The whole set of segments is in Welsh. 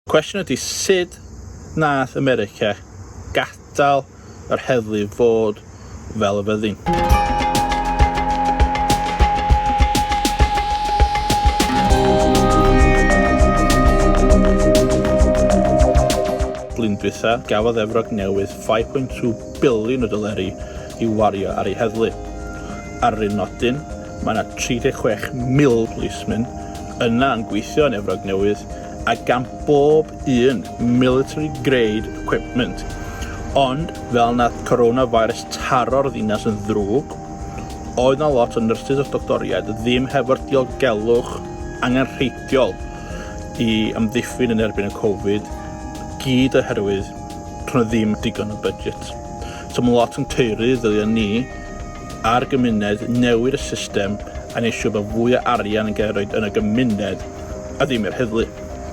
Cwestiwn ydy sut nath America gadael yr heddlu fod fel y fyddin? Blwyddyn dwytha, gafodd Efrog Newydd 5.2 biliwn o doleri i wario ar ei heddlu. Ar yr un nodyn, mae yna 36,000 policemen yna yn gweithio yn Efrog Newydd a gan bob un military grade equipment. Ond, fel nath coronavirus taro'r ddinas yn ddrwg, oedd na lot o nyrsys a doctoriaid ddim hefo'r diogelwch angenrheidiol i amddiffyn yn erbyn y Covid, gyd oherwydd doedd 'na ddim digon o budget. So mae lot yn teuru ddylia ni a'r gymuned newid y system a neud siŵr bod fwy o arian yn gael ei roid yn y gymuned a ddim i'r heddlu.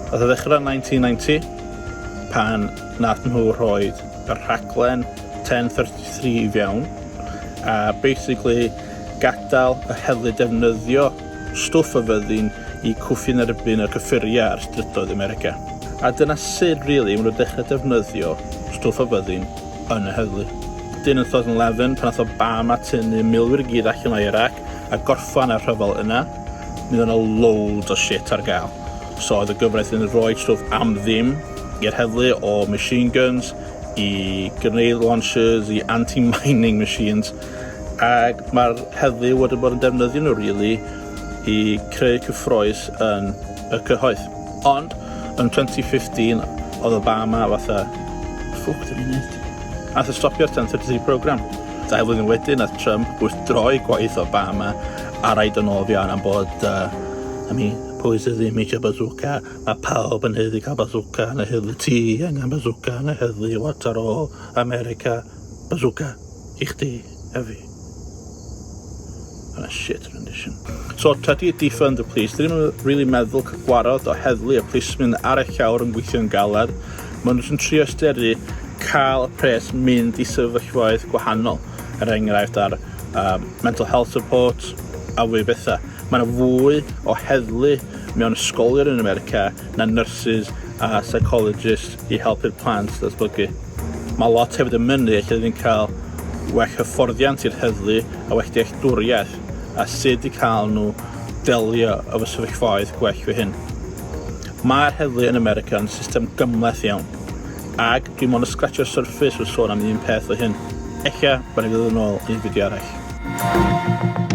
Nath o ddechrau yn 1990 pan nath nhw rhoi y rhaglen 1033 i fewn a basically gadael y heddlu defnyddio stwff y fyddin i cwffio'n erbyn y cyffuriau ar strydoedd America. A dyna sut really maen nhw'n dechrau defnyddio stwff y fyddin yn y heddlu. Dyn yn 2011 pan nath Obama tynnu milwyr i gyd allan o Iraq a gorffan y rhyfel yna, mi oedd yna loads o shit ar gael. So oedd y gyfraith yn rhoi stwff am ddim i'r heddlu o machine guns i grenade launchers i anti-mining machines ac mae'r heddlu wedi bod yn defnyddio nhw really i creu cyffroes yn y cyhoedd. Ond yn 2015 oedd Obama fatha ffwc dyn ni'n neud? A nath o stopio'r 1033 program. Dau flwyddyn wedyn nath Trump wrthdroi gwaith Obama a rhaid yn ôl fuan am bod uh, I mean, pwy sydd ddim eisiau bazooka? Mae pawb yn haeddu cael bazooka yn y heddlu. Ti angen bazooka yn y heddlu. What ar ôl America? Bazooka i chdi a fi. Yna shit rendition. So, tydi defund the police, dyn nhw'n really meddwl cael gwarod o heddlu a policemen ar y llawr yn gweithio'n galed. Maen nhw'n trio ystyru cael y pres mynd i sefyllfaoedd gwahanol. Er enghraifft ar um, mental health support a fwy o bethau. Mae yna fwy o heddlu mewn ysgolion yn America na nurses a psychologists i helpu'r plant ddatblygu. Mae lot hefyd yn mynnu ella ddim cael well hyfforddiant i'r heddlu a well dealltwriaeth a sut i cael nhw delio efo sefyllfaoedd gwell fy hyn. Mae'r heddlu yn America yn system gymhleth iawn, ac dwi mond yn sgratsio'r surface wrth sôn am un peth o hyn. Ella, bod ni'n ddod yn ôl yn un fideo arall.